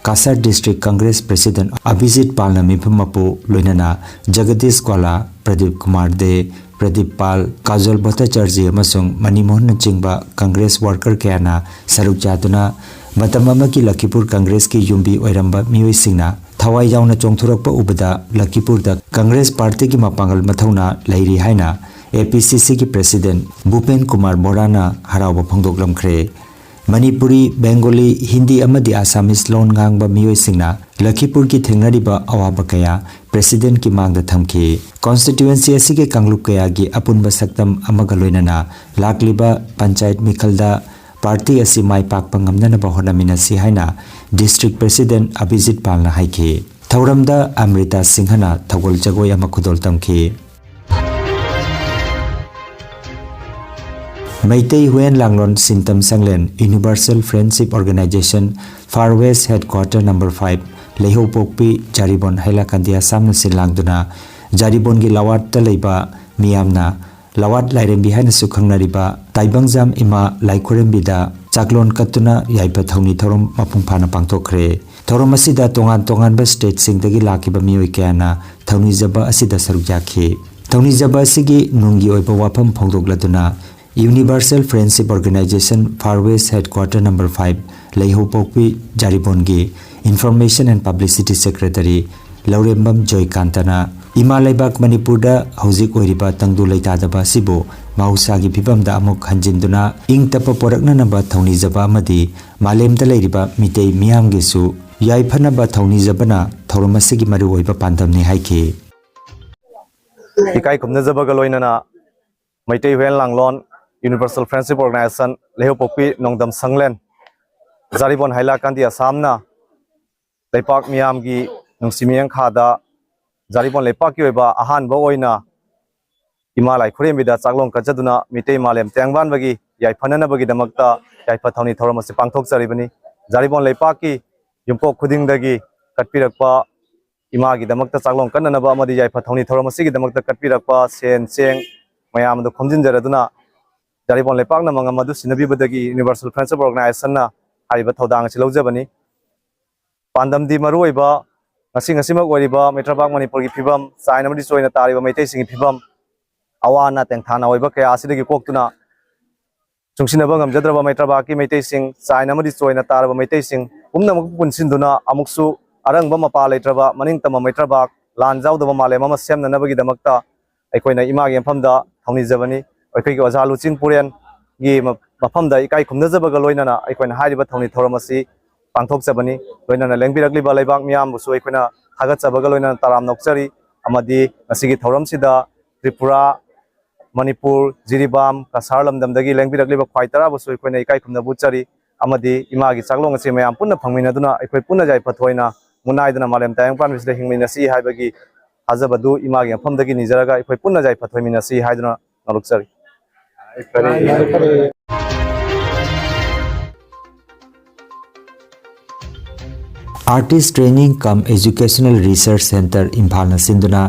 ꯀꯁꯥꯔ ꯗꯤꯁꯇ꯭ꯔꯤꯛ ꯀꯪꯒ꯭ꯔꯦꯁ ꯄ꯭ꯔꯦꯁꯤꯗꯦꯟ ꯑꯚꯤꯖꯤꯠ ꯄꯥꯜꯅ ꯃꯤꯐꯝ ꯃꯄꯨ, ꯂꯣꯏꯅꯅ ꯖꯒꯗꯤꯁ ꯒ꯭ꯋꯥꯂꯥ, ꯄ꯭ꯔꯗꯤꯞ ꯀꯨꯃꯥꯔ ꯗꯦ, ꯄ꯭ꯔꯗꯤꯞ ꯄꯥꯜ, ꯀꯥꯖꯣꯜ ꯚꯠꯇꯥꯆꯥꯔꯖꯤ ꯑꯃꯁꯨꯡ ꯃꯅꯤꯃꯣꯍꯟꯅꯆꯤꯡꯕ ꯀꯪꯒ꯭ꯔꯦꯁ worker ꯀꯌꯥꯅ ꯁꯔꯨꯛ ꯌꯥꯗꯨꯅ ꯃꯇꯝ ꯑꯃꯒꯤ ꯂꯈꯤꯄꯨꯔ ꯀꯪꯒ꯭ꯔꯦꯁꯀꯤ ꯌꯨꯝꯕꯤ ꯑꯣꯏꯔꯝꯕ ꯃꯤꯑꯣꯏꯁꯤꯡꯅ ꯊꯋꯥꯏ ꯌꯥꯎꯅ ꯆꯣꯡꯊꯣꯔꯛꯄ ꯎꯕꯗ ꯂꯈꯤꯄꯨꯔꯗ ꯀꯪꯒ꯭ꯔꯦꯁ ꯄꯥꯔꯇꯤꯒꯤ ꯃꯄꯥꯡꯒꯜ ꯃꯊꯧꯅꯥ ꯂꯩꯔꯤ ꯍꯥꯏꯅ APCCꯒꯤ president ꯚꯨꯄꯦꯟ ꯀꯨꯃꯥꯔ ꯕꯣꯔꯥꯅ ꯍꯔꯥꯎꯕ ꯐꯣꯡꯗꯣꯛꯂꯝꯈ꯭ꯔꯦ꯫ ꯃꯅꯤꯄꯨꯔꯤ, ꯕꯦꯡꯒꯣꯂꯤ, ꯍꯤꯟꯗꯤ ꯑꯃꯗꯤ ꯑꯁꯥꯃꯤꯁ ꯂꯣꯟ ꯉꯥꯡꯕ ꯃꯤꯑꯣꯏꯁꯤꯡꯅ ꯂꯈꯤꯄꯨꯔꯒꯤ ꯊꯦꯡꯅꯔꯤꯕ ꯑꯋꯥꯕ ꯀꯌꯥ presidentꯀꯤ ꯃꯥꯡꯗ ꯊꯝꯈꯤ꯫ Constituency ꯑꯁꯤꯒꯤ ꯀꯥꯡꯂꯨꯞ ꯀꯌꯥꯒꯤ ꯑꯄꯨꯟꯕ ꯁꯛꯇꯝ ꯑꯃꯒ ꯂꯣꯏꯅꯅ ꯂꯥꯛꯂꯤꯕ ꯄꯟꯆꯥꯌꯠ ꯃꯤꯈꯜꯗ ꯄꯥꯔꯇꯤ ꯑꯁꯤ ꯃꯥꯏ ꯄꯥꯛꯄ ꯉꯝꯅꯅꯕ ꯍꯣꯠꯅꯃꯤꯟꯅꯁꯤ ꯍꯥꯏꯅ district president ꯑꯚꯤꯖꯤꯠ ꯄꯥꯜꯅ ꯍꯥꯏꯈꯤ꯫ ꯊꯧꯔꯝꯗ ꯑꯃ꯭ꯔꯤꯇꯥ ꯁꯤꯡꯍꯅ ꯊꯧꯒꯜ ꯖꯒꯣꯏ ꯑꯃ ꯈꯨꯗꯣꯜ ꯇꯝꯈꯤ꯫ Meitei Huiyen ꯂꯥꯡꯂꯣꯟ ꯁꯤꯟꯇꯝ ꯁꯪꯂꯦꯟ Universal Friendship Organization Far West Headquarter number five ꯂꯩꯍꯧꯄꯣꯛꯄꯤ Jiribam ꯍꯩꯂꯥꯀꯥꯟꯗꯤ ꯑꯁꯥꯝꯅ ꯁꯤꯟ ꯂꯥꯡꯗꯨꯅ ꯖꯥꯔꯤꯕꯣꯟꯒꯤ ꯂꯋꯥꯠꯇ ꯂꯩꯕ ꯃꯤꯌꯥꯝꯅ ꯂꯋꯥꯠ ꯂꯥꯏꯔꯦꯝꯕꯤ ꯍꯥꯏꯅꯁꯨ ꯈꯪꯅꯔꯤꯕ ꯇꯥꯏꯕꯪꯖꯥꯝ ꯏꯃꯥ ꯂꯥꯏꯈꯨꯔꯦꯝꯕꯤꯗ ꯆꯥꯛꯂꯣꯟ ꯀꯠꯇꯨꯅ ꯌꯥꯏꯐ ꯊꯧꯅꯤ ꯊꯧꯔꯝ ꯃꯄꯨꯡ ꯐꯥꯅ ꯄꯥꯡꯊꯣꯛꯈ꯭ꯔꯦ꯫ ꯊꯧꯔꯝ ꯑꯁꯤꯗ ꯇꯣꯉꯥꯟ ꯇꯣꯉꯥꯟꯕ stateꯁꯤꯡꯗꯒꯤ ꯂꯥꯛꯈꯤꯕ ꯃꯤꯑꯣꯏ ꯀꯌꯥꯅ ꯊꯧꯅꯤꯖꯕ ꯑꯁꯤꯗ ꯁꯔꯨꯛ ꯌꯥꯈꯤ꯫ ꯊꯧꯅꯤꯖꯕ ꯑꯁꯤꯒꯤ ꯅꯨꯡꯒꯤ ꯑꯣꯏꯕ ꯋꯥꯐꯝ ꯐꯣꯡꯗꯣꯛꯂꯗꯨꯅ Universal Friendship Organization Far West Headquarter number five ꯂꯩꯍꯧꯄꯣꯛꯄꯤ ꯖꯥꯔꯤꯕꯣꯟꯒꯤ Information and Publicity Secretary ꯂꯧꯔꯦꯝꯕꯝ ꯖꯣꯏꯀꯥꯟꯇꯅ ꯏꯃꯥ ꯂꯩꯕꯥꯛ ꯃꯅꯤꯄꯨꯔꯗ ꯍꯧꯖꯤꯛ ꯑꯣꯏꯔꯤꯕ ꯇꯪꯗꯨ ꯂꯩꯇꯥꯗꯕ ꯑꯁꯤꯕꯨ ꯃꯍꯧꯁꯥꯒꯤ ꯐꯤꯕꯝꯗ ꯑꯃꯨꯛ ꯍꯟꯖꯤꯟꯗꯨꯅ ꯏꯪ ꯇꯞꯄ ꯄꯣꯔꯛꯅꯅꯕ ꯊꯧꯅꯤꯖꯕ ꯑꯃꯗꯤ ꯃꯥꯂꯦꯝꯗ ꯂꯩꯔꯤꯕ ꯃꯤꯇꯩ ꯃꯤꯌꯥꯝꯒꯤꯁꯨ ꯌꯥꯏꯐꯅꯕ ꯊꯧꯅꯤꯖꯕꯅ ꯊꯧꯔꯝ ꯑꯁꯤꯒꯤ ꯃꯔꯨꯑꯣꯏꯕ ꯄꯥꯟꯗꯝꯅꯤ ꯍꯥꯏꯈꯤ꯫ ꯏꯀꯥꯏ ꯈꯨꯝꯅꯖꯕꯒ ꯂꯣꯏꯅꯅ Meitei Huiyen ꯂꯥꯡꯂꯣꯟ Universal Friendship Organization ꯂꯩꯍꯧꯄꯣꯛꯄꯤ ꯅꯣꯡꯗꯝ ꯁꯪꯂꯦꯟ Jiribam ꯍꯩꯂꯥꯀꯥꯟꯗꯤ ꯑꯁꯥꯝꯅ ꯂꯩꯄꯥꯛ ꯃꯤꯌꯥꯝꯒꯤ ꯅꯨꯡꯁꯤ ꯃꯤꯠꯌꯦꯡꯈꯥꯗ ꯖꯥꯔꯤꯕꯣꯟ ꯂꯩꯄꯥꯛꯀꯤ ꯑꯣꯏꯕ ꯑꯍꯥꯟꯕ ꯑꯣꯏꯅ ꯏꯃꯥ ꯂꯥꯏ ꯈꯨꯔꯦꯝꯕꯤꯗ ꯆꯥꯛꯂꯣꯟ ꯀꯠꯆꯗꯨꯅ ꯃꯤꯇꯩ ꯃꯥꯂꯦꯝ ꯇꯦꯡꯕꯥꯟꯕꯒꯤ ꯌꯥꯏꯐꯅꯅꯕꯒꯤꯗꯃꯛꯇ ꯌꯥꯏꯐ ꯊꯧꯅꯤ ꯊꯧꯔꯝ ꯑꯁꯤ ꯄꯥꯡꯊꯣꯛꯆꯔꯤꯕꯅꯤ꯫ ꯖꯥꯔꯤꯕꯣꯟ ꯂꯩꯄꯥꯛꯀꯤ ꯌꯨꯝꯄꯣꯛ ꯈꯨꯗꯤꯡꯗꯒꯤ ꯀꯠꯄꯤꯔꯛꯄ ꯏꯃꯥꯒꯤꯗꯃꯛꯇ ꯆꯥꯛꯂꯣꯟ ꯀꯠꯅꯅꯕ ꯑꯃꯗꯤ ꯌꯥꯏꯐ ꯊꯧꯅꯤ ꯊꯧꯔꯝ ꯑꯁꯤꯒꯤꯗꯃꯛꯇ ꯀꯠꯄꯤꯔꯛꯄ ꯁꯦꯟ ꯆꯦꯡ ꯃꯌꯥꯝ ꯑꯗꯨ ꯈꯣꯝꯖꯤꯟꯖꯔꯗꯨꯅ ꯖꯥꯔꯤꯕꯣꯟ ꯂꯩꯄꯥꯛꯅ ꯃꯉꯝ ꯑꯗꯨ ꯁꯤꯟꯅꯕꯤꯕꯗꯒꯤ Universal Friendship Organizationꯅ ꯍꯥꯏꯔꯤꯕ ꯊꯧꯗꯥꯡ ꯑꯁꯤ ꯂꯧꯖꯕꯅꯤ꯫ ꯄꯥꯟꯗꯝꯗꯤ ꯃꯔꯨꯑꯣꯏꯕ ꯉꯁꯤ ꯉꯁꯤꯃꯛ ꯑꯣꯏꯔꯤꯕ ꯃꯩꯇ꯭ꯔꯕꯥꯛ ꯃꯅꯤꯄꯨꯔꯒꯤ ꯐꯤꯕꯝ, ꯆꯥꯏꯅ ꯑꯃꯗꯤ ꯆꯣꯏꯅ ꯇꯥꯔꯤꯕ ꯃꯩꯇꯩꯁꯤꯡꯒꯤ ꯐꯤꯕꯝ, ꯑꯋꯥ ꯑꯅꯥ ꯇꯦꯡꯊꯥꯅ ꯑꯣꯏꯕ ꯀꯌꯥ ꯑꯁꯤꯗꯒꯤ ꯀꯣꯛꯇꯨꯅ ꯆꯨꯡꯁꯤꯟꯅꯕ ꯉꯝꯖꯗ꯭ꯔꯕ ꯃꯩꯇ꯭ꯔꯕꯥꯛꯀꯤ ꯃꯩꯇꯩꯁꯤꯡ, ꯆꯥꯏꯅ ꯑꯃꯗꯤ ꯆꯣꯏꯅ ꯇꯥꯔꯕ ꯃꯩꯇꯩꯁꯤꯡ ꯄꯨꯝꯅꯃꯛꯄꯨ ꯄꯨꯟꯁꯤꯟꯗꯨꯅ ꯑꯃꯨꯛꯁꯨ ꯑꯔꯪꯕ ꯃꯄꯥ ꯂꯩꯇ꯭ꯔꯕ ꯃꯅꯤꯡ ꯇꯝꯕ ꯃꯩꯇ꯭ꯔꯕꯥꯛ, ꯂꯥꯟ ꯌꯥꯎꯗꯕ ꯃꯥꯂꯦꯝ ꯑꯃ ꯁꯦꯝꯅꯅꯕꯒꯤꯗꯃꯛꯇ ꯑꯩꯈꯣꯏꯅ ꯏꯃꯥꯒꯤ ꯃꯐꯝꯗ ꯊꯧꯅꯤꯖꯕꯅꯤ꯫ ꯑꯩꯈꯣꯏꯒꯤ ꯑꯣꯖꯥ ꯂꯨꯆꯤꯟ ꯄꯨꯔꯦꯟꯒꯤ ꯃ-, ꯃꯐꯝꯗ ꯏꯀꯥꯏ ꯈꯨꯝꯅꯖꯕꯒ ꯂꯣꯏꯅꯅ ꯑꯩꯈꯣꯏꯅ ꯍꯥꯏꯔꯤꯕ ꯊꯧꯅꯤ ꯊꯧꯔꯝ ꯑꯁꯤ ꯄꯥꯡꯊꯣꯛꯆꯕꯅꯤ꯫ ꯂꯣꯏꯅꯅ ꯂꯦꯡꯕꯤꯔꯛꯂꯤꯕ ꯂꯩꯕꯥꯛ ꯃꯤꯌꯥꯝꯕꯨꯁꯨ ꯑꯩꯈꯣꯏꯅ ꯊꯥꯒꯠꯆꯕꯒ ꯂꯣꯏꯅꯅ ꯇꯔꯥꯝꯅ ꯑꯣꯛꯆꯔꯤ꯫ ꯑꯃꯗꯤ ꯉꯁꯤꯒꯤ ꯊꯧꯔꯝꯁꯤꯗ ꯇ꯭ꯔꯤꯄꯨꯔꯥ, ꯃꯅꯤꯄꯨꯔ, ꯖꯤꯔꯤꯕꯥꯝ, ꯀꯁꯥꯔ ꯂꯝꯗꯝꯗꯒꯤ ꯂꯦꯡꯕꯤꯔꯛꯂꯤꯕ ꯈ꯭ꯋꯥꯏ ꯇꯔꯥꯕꯨꯁꯨ ꯑꯩꯈꯣꯏꯅ ꯏꯀꯥꯏ ꯈꯨꯝꯅꯕ ꯎꯠꯆꯔꯤ꯫ ꯑꯃꯗꯤ ꯏꯃꯥꯒꯤ ꯆꯥꯛꯂꯣꯡ ꯑꯁꯤ ꯃꯌꯥꯝ ꯄꯨꯟꯅ ꯐꯪꯃꯤꯟꯅꯗꯨꯅ ꯑꯩꯈꯣꯏ ꯄꯨꯟꯅ ꯌꯥꯏꯐ ꯊꯣꯏꯅ ꯃꯨꯅꯥꯏꯗꯅ ꯃꯥꯂꯦꯝ ꯇꯥꯏꯕꯪ ꯄꯥꯟꯕꯁꯤꯗ ꯍꯤꯡꯃꯤꯟꯅꯁꯤ ꯍꯥꯏꯕꯒꯤ ꯊꯥꯖꯕꯗꯨ ꯏꯃꯥꯒꯤ ꯃꯐꯝꯗꯒꯤ ꯅꯤꯖꯔꯒ ꯑꯩꯈꯣꯏ ꯄꯨꯟꯅ ꯌꯥꯏꯐ ꯊꯣꯏꯃꯤꯟꯅꯁꯤ ꯍꯥꯏꯗꯨꯅ ꯅꯣꯂꯨꯛꯆꯔꯤ꯫ Artist Training cum Educational Research Centre ꯏꯝꯐꯥꯜꯅ ꯁꯤꯟꯗꯨꯅ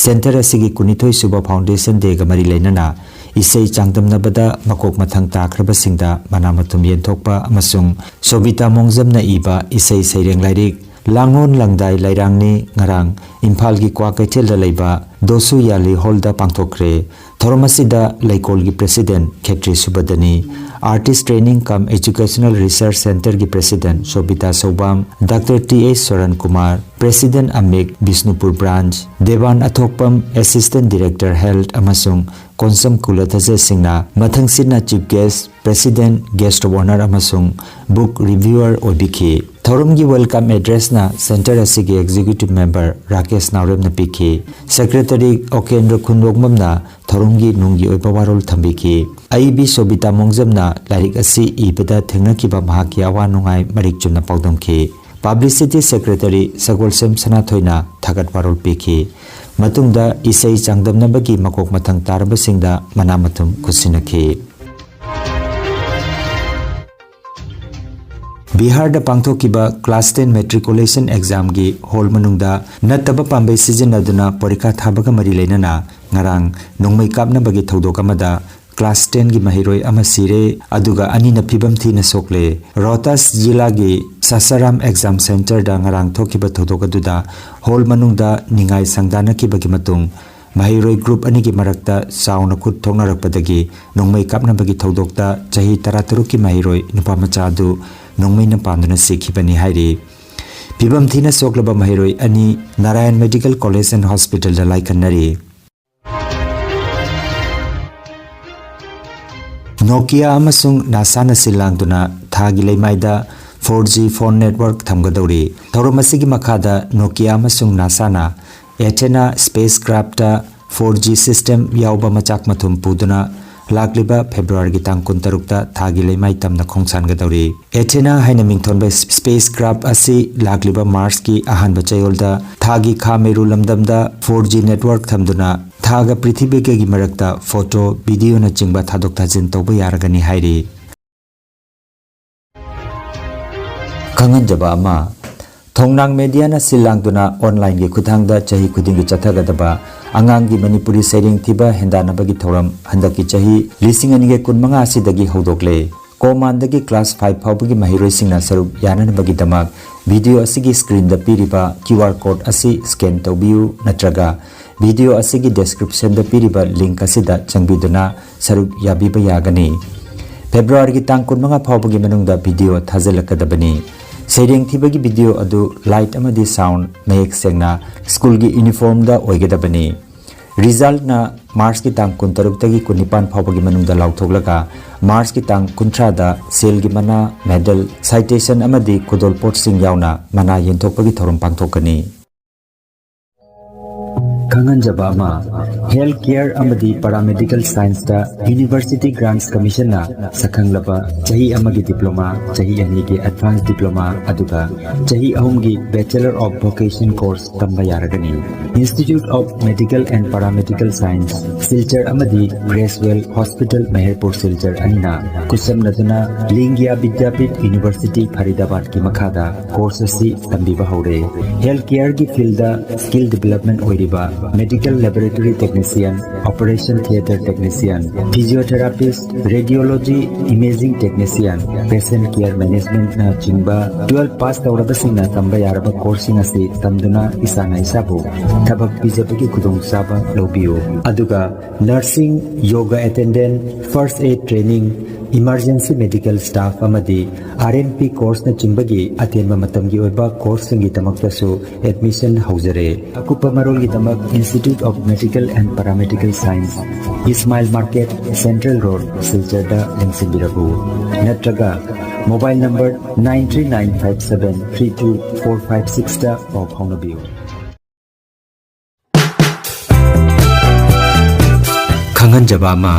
centre ꯑꯁꯤꯒꯤ ꯀꯨꯟꯅꯤꯊꯣꯏ ꯁꯨꯕ Foundation Dayꯒ ꯃꯔꯤ ꯂꯩꯅꯅ ꯏꯁꯩ ꯆꯥꯡꯗꯝꯅꯕꯗ ꯃꯀꯣꯛ ꯃꯊꯪ ꯇꯥꯈ꯭ꯔꯕꯁꯤꯡꯗ ꯃꯅꯥ ꯃꯊꯨꯝ ꯌꯦꯟꯊꯣꯛꯄ ꯑꯃꯁꯨꯡ ꯁꯣꯕꯤꯇꯥ ꯃꯣꯡꯖꯝꯅ ꯏꯕ ꯏꯁꯩ ꯁꯩꯔꯦꯡ ꯂꯥꯏꯔꯤꯛ ꯂꯥꯡꯂꯣꯟ ꯂꯪꯗꯥꯏ ꯂꯩꯔꯥꯡꯅꯤ ꯉꯔꯥꯡ ꯏꯝꯐꯥꯜꯒꯤ ꯀ꯭ꯋꯥꯀꯩꯊꯦꯜꯗ ꯂꯩꯕ ꯗꯣꯁꯨ ꯌꯥꯂꯤ ꯍꯣꯜꯗ ꯄꯥꯡꯊꯣꯛꯈ꯭ꯔꯦ꯫ ꯊꯧꯔꯝ ꯑꯁꯤꯗ ꯂꯩꯀꯣꯜꯒꯤ president ꯈꯦꯇ꯭ꯔꯤ ꯁꯨꯕꯗꯅꯤ, Artist Training cum Educational Research Centreꯒꯤ president Sobita Soubam, Doctor T S Soran Kumar, president ꯑꯃꯤꯛ Bishnupur branch, Deban Athokpam, assistant director health ꯑꯃꯁꯨꯡ ꯀꯣꯟꯁꯝ ꯀꯨꯂꯊꯖ ꯁꯤꯡꯅ ꯃꯊꯪꯁꯤꯠꯅ chief guest, president, guest of honour ꯑꯃꯁꯨꯡ book reviewer ꯑꯣꯏꯕꯤꯈꯤ꯫ ꯊꯧꯔꯝꯒꯤ welcome addressꯅ centre ꯑꯁꯤꯒꯤ executive member ꯔꯥꯀꯦꯁ ꯅꯥꯎꯔꯦꯝꯅ ꯄꯤꯈꯤ꯫ Secretary ꯑꯣꯀꯦꯟꯗ꯭ꯔ ꯈꯨꯟꯗꯣꯡꯕꯝꯅ ꯊꯧꯔꯝꯒꯤ ꯅꯨꯡꯒꯤ ꯑꯣꯏꯕ ꯋꯥꯔꯣꯜ ꯊꯝꯕꯤꯈꯤ꯫ ꯑꯏꯕꯤ ꯁꯣꯕꯤꯇꯥ ꯃꯣꯡꯖꯝꯅ ꯂꯥꯏꯔꯤꯛ ꯑꯁꯤ ꯏꯕꯗ ꯊꯦꯡꯅꯈꯤꯕ ꯃꯍꯥꯛꯀꯤ ꯑꯋꯥ ꯅꯨꯡꯉꯥꯏ ꯃꯔꯤꯛ ꯆꯨꯝꯅ ꯄꯥꯎꯗꯝꯈꯤ꯫ Publicity Secretary ꯁꯒꯣꯜꯁꯦꯝ ꯁꯅꯥꯊꯣꯏꯅ ꯊꯥꯒꯠ ꯋꯥꯔꯣꯜ ꯄꯤꯈꯤ꯫ ꯃꯇꯨꯡꯗ ꯏꯁꯩ ꯆꯥꯡꯗꯝꯅꯕꯒꯤ ꯃꯀꯣꯛ ꯃꯊꯪ ꯇꯥꯔꯕꯁꯤꯡꯗ ꯃꯅꯥ ꯃꯊꯨꯝ ꯈꯨꯠꯁꯤꯟꯅꯈꯤ꯫ ꯕꯤꯍꯥꯔꯗ ꯄꯥꯡꯊꯣꯛꯈꯤꯕ class ten matriculation examꯒꯤ hall ꯃꯅꯨꯡꯗ ꯅꯠꯇꯕ ꯄꯥꯝꯕꯩ ꯁꯤꯖꯤꯟꯅꯗꯨꯅ ꯄꯣꯔꯤꯈꯥ ꯊꯥꯕꯒ ꯃꯔꯤ ꯂꯩꯅꯅ ꯉꯔꯥꯡ ꯅꯣꯡꯃꯩ ꯀꯥꯞꯅꯕꯒꯤ ꯊꯧꯗꯣꯛ ꯑꯃꯗ class tenꯒꯤ ꯃꯍꯩꯔꯣꯏ ꯑꯃ ꯁꯤꯔꯦ, ꯑꯗꯨꯒ ꯑꯅꯤꯅ ꯐꯤꯕꯝ ꯊꯤꯅ ꯁꯣꯛꯂꯦ꯫ ꯔꯣꯍꯇꯥꯁ ꯖꯤꯂꯥꯒꯤ ꯁꯥꯁꯥꯔꯥꯝ exam centreꯗ ꯉꯔꯥꯡ ꯊꯣꯛꯈꯤꯕ ꯊꯧꯗꯣꯛ ꯑꯗꯨꯗ hall ꯃꯅꯨꯡꯗ ꯅꯤꯡꯉꯥꯏ ꯁꯪꯗꯥꯅꯈꯤꯕꯒꯤ ꯃꯇꯨꯡ ꯃꯍꯩꯔꯣꯏ group ꯑꯅꯤꯒꯤ ꯃꯔꯛꯇ ꯆꯥꯎꯅ ꯈꯨꯠ ꯊꯣꯛꯅꯔꯛꯄꯗꯒꯤ ꯅꯣꯡꯃꯩ ꯀꯥꯞꯅꯕꯒꯤ ꯊꯧꯗꯣꯛꯇ ꯆꯍꯤ ꯇꯔꯥꯇꯔꯨꯛꯀꯤ ꯃꯍꯩꯔꯣꯏ ꯅꯨꯄꯥ ꯃꯆꯥ ꯑꯗꯨ ꯅꯣꯡꯃꯩꯅ ꯄꯥꯟꯗꯨꯅ ꯁꯤꯈꯤꯕꯅꯤ ꯍꯥꯏꯔꯤ꯫ ꯐꯤꯕꯝ ꯊꯤꯅ ꯁꯣꯛꯂꯕ ꯃꯍꯩꯔꯣꯏ ꯑꯅꯤ Narayan Medical College and Hospitalꯗ ꯂꯥꯏꯀꯠꯅꯔꯤ꯫ Nokia ꯑꯃꯁꯨꯡ NASAꯅ ꯁꯤꯜ ꯂꯥꯡꯗꯨꯅ ꯊꯥꯒꯤ ꯂꯩꯃꯥꯏꯗ four G phone network ꯊꯝꯒꯗꯧꯔꯤ꯫ ꯊꯧꯔꯝ ꯑꯁꯤꯒꯤ ꯃꯈꯥꯗ Nokia ꯑꯃꯁꯨꯡ NASAꯅ Athena spacecraftꯇ four G system ꯌꯥꯎꯕ ꯃꯆꯥꯛ ꯃꯊꯨꯝ ꯄꯨꯗꯨꯅ ꯂꯥꯛꯂꯤꯕ ꯐꯦꯕ꯭ꯔꯨꯋꯥꯔꯤꯒꯤ ꯇꯥꯡ ꯀꯨꯟꯇꯔꯨꯛꯇ ꯊꯥꯒꯤ ꯂꯩꯃꯥꯏ ꯇꯝꯅ ꯈꯣꯡꯁꯥꯟꯒꯗꯧꯔꯤ꯫ Athena ꯍꯥꯏꯅ ꯃꯤꯡꯊꯣꯟꯕ spacecraft ꯑꯁꯤ ꯂꯥꯛꯂꯤꯕ ꯃꯥꯔꯁꯀꯤ ꯑꯍꯥꯟꯕ ꯆꯌꯣꯜꯗ ꯊꯥꯒꯤ ꯈꯥ ꯃꯩꯔꯨ ꯂꯝꯗꯝꯗ four G network ꯊꯝꯗꯨꯅ ꯊꯥꯒ ꯄ꯭ꯔꯤꯊꯤꯕꯤꯒꯒꯤ ꯃꯔꯛꯇ photo, videoꯅꯆꯤꯡꯕ ꯊꯥꯗꯣꯛ ꯊꯥꯖꯤꯟ ꯇꯧꯕ ꯌꯥꯔꯒꯅꯤ ꯍꯥꯏꯔꯤ꯫ ꯈꯪꯍꯟꯖꯕ ꯑꯃ, ꯊꯣꯡꯅꯥꯡ ꯃꯦꯗꯤꯌꯥꯅ ꯁꯤꯜ ꯂꯥꯡꯗꯨꯅ onlineꯒꯤ ꯈꯨꯠꯊꯥꯡꯗ ꯆꯍꯤ ꯈꯨꯗꯤꯡꯒꯤ ꯆꯠꯊꯒꯗꯕ ꯑꯉꯥꯡꯒꯤ ꯃꯅꯤꯄꯨꯔꯤ ꯁꯩꯔꯦꯡ ꯊꯤꯕ ꯍꯦꯟꯗꯥꯟꯅꯕꯒꯤ ꯊꯧꯔꯝ ꯍꯟꯗꯛꯀꯤ ꯆꯍꯤ ꯂꯤꯁꯤꯡ ꯑꯅꯤꯒ ꯀꯨꯟꯃꯉꯥ ꯑꯁꯤꯗꯒꯤ ꯍꯧꯗꯣꯛꯂꯦ꯫ ꯀꯣꯃꯥꯟꯗꯒꯤ class five ꯐꯥꯎꯕꯒꯤ ꯃꯍꯩꯔꯣꯏꯁꯤꯡꯅ ꯁꯔꯨꯛ ꯌꯥꯅꯅꯕꯒꯤꯗꯃꯛ video ꯑꯁꯤꯒꯤ screenꯗ ꯄꯤꯔꯤꯕ QR code ꯑꯁꯤ scan ꯇꯧꯕꯤꯌꯨ ꯅꯠꯇ꯭ꯔꯒ video ꯑꯁꯤꯒꯤ descriptionꯗ ꯄꯤꯔꯤꯕ link ꯑꯁꯤꯗ ꯆꯪꯕꯤꯗꯨꯅ ꯁꯔꯨꯛ ꯌꯥꯕꯤꯕ ꯌꯥꯒꯅꯤ꯫ ꯐꯦꯕ꯭ꯔꯨꯋꯥꯔꯤꯒꯤ ꯇꯥꯡ ꯀꯨꯟꯃꯉꯥ ꯐꯥꯎꯕꯒꯤ ꯃꯅꯨꯡꯗ video ꯊꯥꯖꯤꯜꯂꯛꯀꯗꯕꯅꯤ꯫ ꯁꯩꯔꯦꯡ ꯊꯤꯕꯒꯤ video ꯑꯗꯨ light ꯑꯃꯗꯤ sound ꯃꯌꯦꯛ ꯁꯦꯡꯅ schoolꯒꯤ uniformꯗ ꯑꯣꯏꯒꯗꯕꯅꯤ꯫ Resultꯅ ꯃꯥꯔꯁꯀꯤ ꯇꯥꯡ ꯀꯨꯟꯇꯔꯨꯛꯇꯒꯤ ꯀꯨꯟꯅꯤꯄꯥꯟ ꯐꯥꯎꯕꯒꯤ ꯃꯅꯨꯡꯗ ꯂꯥꯎꯊꯣꯛꯂꯒ ꯃꯥꯔꯁꯀꯤ ꯇꯥꯡ ꯀꯨꯟꯊ꯭ꯔꯥꯗ ꯁꯦꯜꯒꯤ ꯃꯅꯥ, medal, citation ꯑꯃꯗꯤ ꯈꯨꯗꯣꯜꯄꯣꯠꯁꯤꯡ ꯌꯥꯎꯅ ꯃꯅꯥ ꯌꯦꯟꯊꯣꯛꯄꯒꯤ ꯊꯧꯔꯝ ꯄꯥꯡꯊꯣꯛꯀꯅꯤ꯫ ꯈꯪꯍꯟꯖꯕ ꯑꯃ, health care ꯑꯃꯗꯤ paramedical scienceꯇ University Grants Commissionꯅ ꯁꯛꯈꯪꯂꯕ ꯆꯍꯤ ꯑꯃꯒꯤ diploma, ꯆꯍꯤ ꯑꯅꯤꯒꯤ advanced diploma, ꯑꯗꯨꯒ ꯆꯍꯤ ꯑꯍꯨꯝꯒꯤ Bachelor of Vocation course ꯇꯝꯕ ꯌꯥꯔꯒꯅꯤ꯫ Institute of Medical and Paramedical Science, Silchar ꯑꯃꯗꯤ Gracewell Hospital, ꯃꯍꯦꯔꯄꯨꯔ ꯁꯤꯜꯆꯔ ꯑꯅꯤꯅ ꯈꯨꯠꯁꯝꯅꯗꯨꯅ ꯂꯤꯡꯒꯤꯌꯥ ꯕꯤꯗ꯭ꯌꯥꯄꯤꯊ University, ꯐꯔꯤꯗꯥꯕꯥꯗꯀꯤ ꯃꯈꯥꯗ course ꯑꯁꯤ ꯇꯝꯕꯤꯕ ꯍꯧꯔꯦ꯫ Health careꯒꯤ fieldꯗ skill development ꯑꯣꯏꯔꯤꯕ medical laboratory technician Technician, Operation Theatre Technician, Physiotherapist, Radiology, Imaging Technician, Patient Care Managementꯅꯆꯤꯡꯕ twelve pass ꯇꯧꯔꯕꯁꯤꯡꯅ ꯇꯝꯕ ꯌꯥꯔꯕ courseꯁꯤꯡ ꯑꯁꯤ ꯇꯝꯗꯨꯅ ꯏꯁꯥꯅ ꯏꯁꯥꯕꯨ ꯊꯕꯛ ꯄꯤꯖꯕꯒꯤ ꯈꯨꯗꯣꯡꯆꯥꯕ ꯂꯧꯕꯤꯌꯨ꯫ ꯑꯗꯨꯒ nursing, yoga attendant, first aid training, emergency medical staff ꯑꯃꯗꯤ R M P courseꯅꯆꯤꯡꯕꯒꯤ ꯑꯇꯦꯟꯕ ꯃꯇꯝꯒꯤ ꯑꯣꯏꯕ courseꯁꯤꯡꯒꯤꯗꯃꯛꯇꯁꯨ admission ꯍꯧꯖꯔꯦ꯫ ꯑꯀꯨꯞꯄ ꯃꯔꯣꯜꯒꯤꯗꯃꯛ Institute of Medical and Paramedical Science, Ismail Market, Central Road, ꯁꯤꯜꯆꯔꯗ ꯂꯦꯡꯁꯤꯟꯕꯤꯔꯛꯎ꯫ ꯅꯠꯇ꯭ꯔꯒ mobile number nine three nine five seven three two four five sixꯇ ꯄꯥꯎ ꯐꯥꯎꯅꯕꯤꯌꯨ꯫ ꯈꯪꯍꯟꯖꯕ ꯑꯃ,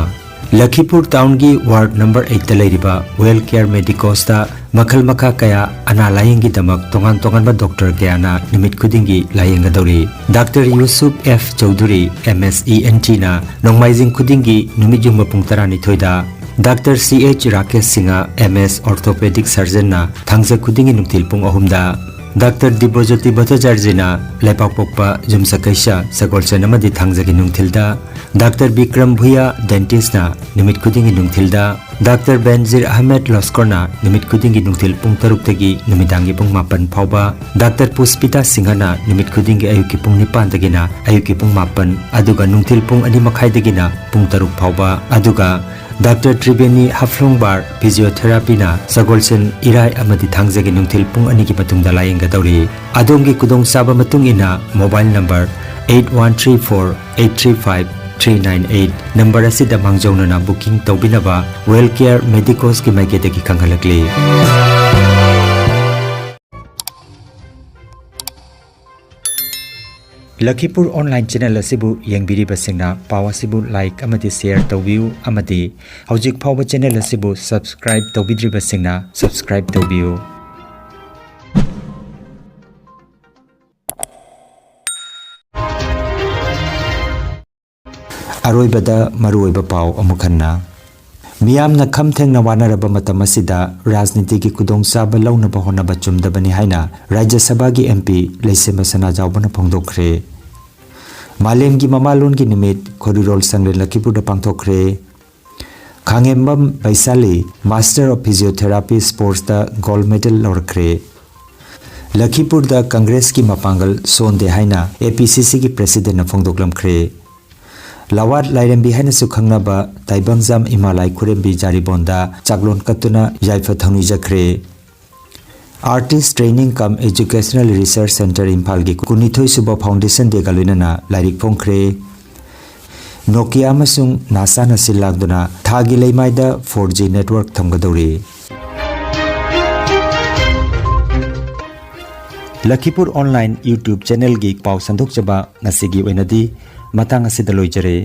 ꯂꯈꯤꯄꯨꯔ ꯇꯥꯎꯟꯒꯤ ward number eightꯇ ꯂꯩꯔꯤꯕ Well Care Medicosꯇ ꯃꯈꯜ ꯃꯈꯥ ꯀꯌꯥ ꯑꯅꯥ ꯂꯥꯌꯦꯡꯒꯤꯗꯃꯛ ꯇꯣꯉꯥꯟ ꯇꯣꯉꯥꯟꯕ doctor ꯀꯌꯥꯅ ꯅꯨꯃꯤꯠ ꯈꯨꯗꯤꯡꯒꯤ ꯂꯥꯌꯦꯡꯒꯗꯧꯔꯤ꯫ Doctor Yusuf F Chowdhury, M S E N Tꯅ ꯅꯣꯡꯃꯥꯏꯖꯤꯡ ꯈꯨꯗꯤꯡꯒꯤ ꯅꯨꯃꯤꯠ ꯌꯨꯡꯕ ꯄꯨꯡ ꯇꯔꯥꯅꯤꯊꯣꯏꯗ, Doctor C H Rakesh Singh, M S Orthopedic Surgeonꯅ ꯊꯥꯡꯖ ꯈꯨꯗꯤꯡꯒꯤ ꯅꯨꯡꯊꯤꯜ ꯄꯨꯡ ꯑꯍꯨꯝꯗ, Doctor ꯗꯤꯕ꯭ꯔꯖꯣꯇꯤ ꯚꯠꯇꯥꯆꯥꯔꯖꯤꯅ ꯂꯩꯄꯥꯛꯄꯣꯛꯄ, ꯌꯨꯝꯁꯀꯩꯁ, ꯁꯒꯣꯜꯁꯦꯟ ꯑꯃꯗꯤ ꯊꯥꯡꯖꯒꯤ ꯅꯨꯡꯊꯤꯜꯗ, Doctor ꯕꯤꯀ꯭ꯔꯝ ꯚꯨꯌꯥ, dentistꯅ ꯅꯨꯃꯤꯠ ꯈꯨꯗꯤꯡꯒꯤ ꯅꯨꯡꯊꯤꯜꯗ, Doctor ꯕꯦꯟꯖꯤꯔ ꯑꯍꯃꯦꯗ ꯂꯣꯁꯀꯣꯔꯅ ꯅꯨꯃꯤꯠ ꯈꯨꯗꯤꯡꯒꯤ ꯅꯨꯡꯊꯤꯜ ꯄꯨꯡ ꯇꯔꯨꯛꯇꯒꯤ ꯅꯨꯃꯤꯗꯥꯡꯒꯤ ꯄꯨꯡ ꯃꯥꯄꯟ ꯐꯥꯎꯕ, Doctor ꯄꯨꯁꯄꯤꯇꯥ ꯁꯤꯡꯍꯅ ꯅꯨꯃꯤꯠ ꯈꯨꯗꯤꯡꯒꯤ ꯑꯌꯨꯛꯀꯤ ꯄꯨꯡ ꯅꯤꯄꯥꯟꯗꯒꯤꯅ ꯑꯌꯨꯛꯀꯤ ꯄꯨꯡ ꯃꯥꯄꯟ, ꯑꯗꯨꯒ ꯅꯨꯡꯊꯤꯜ ꯄꯨꯡ ꯑꯅꯤ ꯃꯈꯥꯏꯗꯒꯤꯅ ꯄꯨꯡ ꯇꯔꯨꯛ ꯐꯥꯎꯕ, ꯑꯗꯨꯒ Doctor ꯇ꯭ꯔꯤꯕꯦꯅꯤ ꯍꯐ꯭ꯂꯣꯡꯕꯥꯔ, physiotherapyꯅ ꯁꯒꯣꯜꯁꯦꯟ, ꯏꯔꯥꯏ ꯑꯃꯗꯤ ꯊꯥꯡꯖꯒꯤ ꯅꯨꯡꯊꯤꯜ ꯄꯨꯡ ꯑꯅꯤꯒꯤ ꯃꯇꯨꯡꯗ ꯂꯥꯌꯦꯡꯒꯗꯧꯔꯤ꯫ ꯑꯗꯣꯝꯒꯤ ꯈꯨꯗꯣꯡꯆꯥꯕ ꯃꯇꯨꯡ ꯏꯟꯅ mobile number eight one three four eight three five three nine eight number ꯑꯁꯤꯗ ꯃꯥꯡꯖꯧꯅꯅ booking ꯇꯧꯕꯤꯅꯕ Well Care Medicosꯀꯤ ꯃꯥꯏꯀꯩꯗꯒꯤ ꯈꯪꯍꯜꯂꯛꯂꯤ꯫ ꯂꯈꯤꯄꯨꯔ online channel ꯑꯁꯤꯕꯨ ꯌꯦꯡꯕꯤꯔꯤꯕꯁꯤꯡꯅ ꯄꯥꯎ ꯑꯁꯤꯕꯨ like ꯑꯃꯗꯤ share ꯇꯧꯕꯤꯌꯨ, ꯑꯃꯗꯤ ꯍꯧꯖꯤꯛ ꯐꯥꯎꯕ channel ꯑꯁꯤꯕꯨ subscribe ꯇꯧꯕꯤꯗ꯭ꯔꯤꯕꯁꯤꯡꯅ subscribe ꯇꯧꯕꯤꯌꯨ꯫ ꯑꯔꯣꯏꯕꯗ ꯃꯔꯨꯑꯣꯏꯕ ꯄꯥꯎ ꯑꯃꯨꯛ ꯍꯟꯅ꯫ ꯃꯤꯌꯥꯝꯅ ꯈꯝ ꯊꯦꯡꯅ ꯋꯥꯅꯔꯕ ꯃꯇꯝ ꯑꯁꯤꯗ ꯔꯥꯖꯅꯤꯇꯤꯒꯤ ꯈꯨꯗꯣꯡꯆꯥꯕ ꯂꯧꯅꯕ ꯍꯣꯠꯅꯕ ꯆꯨꯝꯗꯕꯅꯤ ꯍꯥꯏꯅ ꯔꯥꯖ꯭ꯌ ꯁꯚꯥꯒꯤ M P ꯂꯩꯁꯦꯝꯕ ꯁꯅꯥꯖꯥꯎꯕꯅ ꯐꯣꯡꯗꯣꯛꯈ꯭ꯔꯦ꯫ ꯃꯥꯂꯦꯝꯒꯤ ꯃꯃꯥꯂꯣꯟꯒꯤ ꯅꯨꯃꯤꯠ ꯈꯣꯏꯔꯨꯔꯣꯜ ꯁꯪꯂꯦꯟ ꯂꯈꯤꯄꯨꯔꯗ ꯄꯥꯡꯊꯣꯛꯈ꯭ꯔꯦ꯫ ꯈꯥꯡꯉꯦꯝꯕꯝ ꯕꯩꯁꯥꯂꯤ Master of Physiotherapy Sportsꯇ gold medal ꯂꯧꯔꯛꯈ꯭ꯔꯦ꯫ ꯂꯈꯤꯄꯨꯔꯗ ꯀꯪꯒ꯭ꯔꯦꯁꯀꯤ ꯃꯄꯥꯡꯒꯜ ꯁꯣꯟꯗꯦ ꯍꯥꯏꯅ APCCꯒꯤ presidentꯅ ꯐꯣꯡꯗꯣꯛꯂꯝꯈ꯭ꯔꯦ꯫ ꯂꯋꯥꯠ ꯂꯥꯏꯔꯦꯝꯕꯤ ꯍꯥꯏꯅꯁꯨ ꯈꯪꯅꯕ ꯇꯥꯏꯕꯪꯖꯥꯝ ꯏꯃꯥ ꯂꯥꯏ ꯈꯨꯔꯦꯝꯕꯤ ꯖꯥꯔꯤꯕꯣꯟꯗ ꯆꯥꯛꯂꯣꯟ ꯀꯠꯇꯨꯅ ꯌꯥꯏꯐ ꯊꯧꯅꯤꯖꯈ꯭ꯔꯦ꯫ Artist Training cum Educational Research Centre ꯏꯝꯐꯥꯜꯒꯤ ꯀꯨꯟꯅꯤꯊꯣꯏ ꯁꯨꯕ Foundation Dayꯒ ꯂꯣꯏꯅꯅ ꯂꯥꯏꯔꯤꯛ ꯐꯣꯡꯈ꯭ꯔꯦ꯫ Nokia ꯑꯃꯁꯨꯡ NASAꯅ ꯁꯤꯜ ꯂꯥꯡꯗꯨꯅ ꯊꯥꯒꯤ ꯂꯩꯃꯥꯏꯗ four G network ꯊꯝꯒꯗꯧꯔꯤ꯫ ꯂꯈꯤꯄꯨꯔ online YouTube channelꯒꯤ ꯄꯥꯎ ꯁꯟꯗꯣꯛꯆꯕ ꯉꯁꯤꯒꯤ ꯑꯣꯏꯅꯗꯤ ꯃꯇꯥꯡ ꯑꯁꯤꯗ ꯂꯣꯏꯖꯔꯦ꯫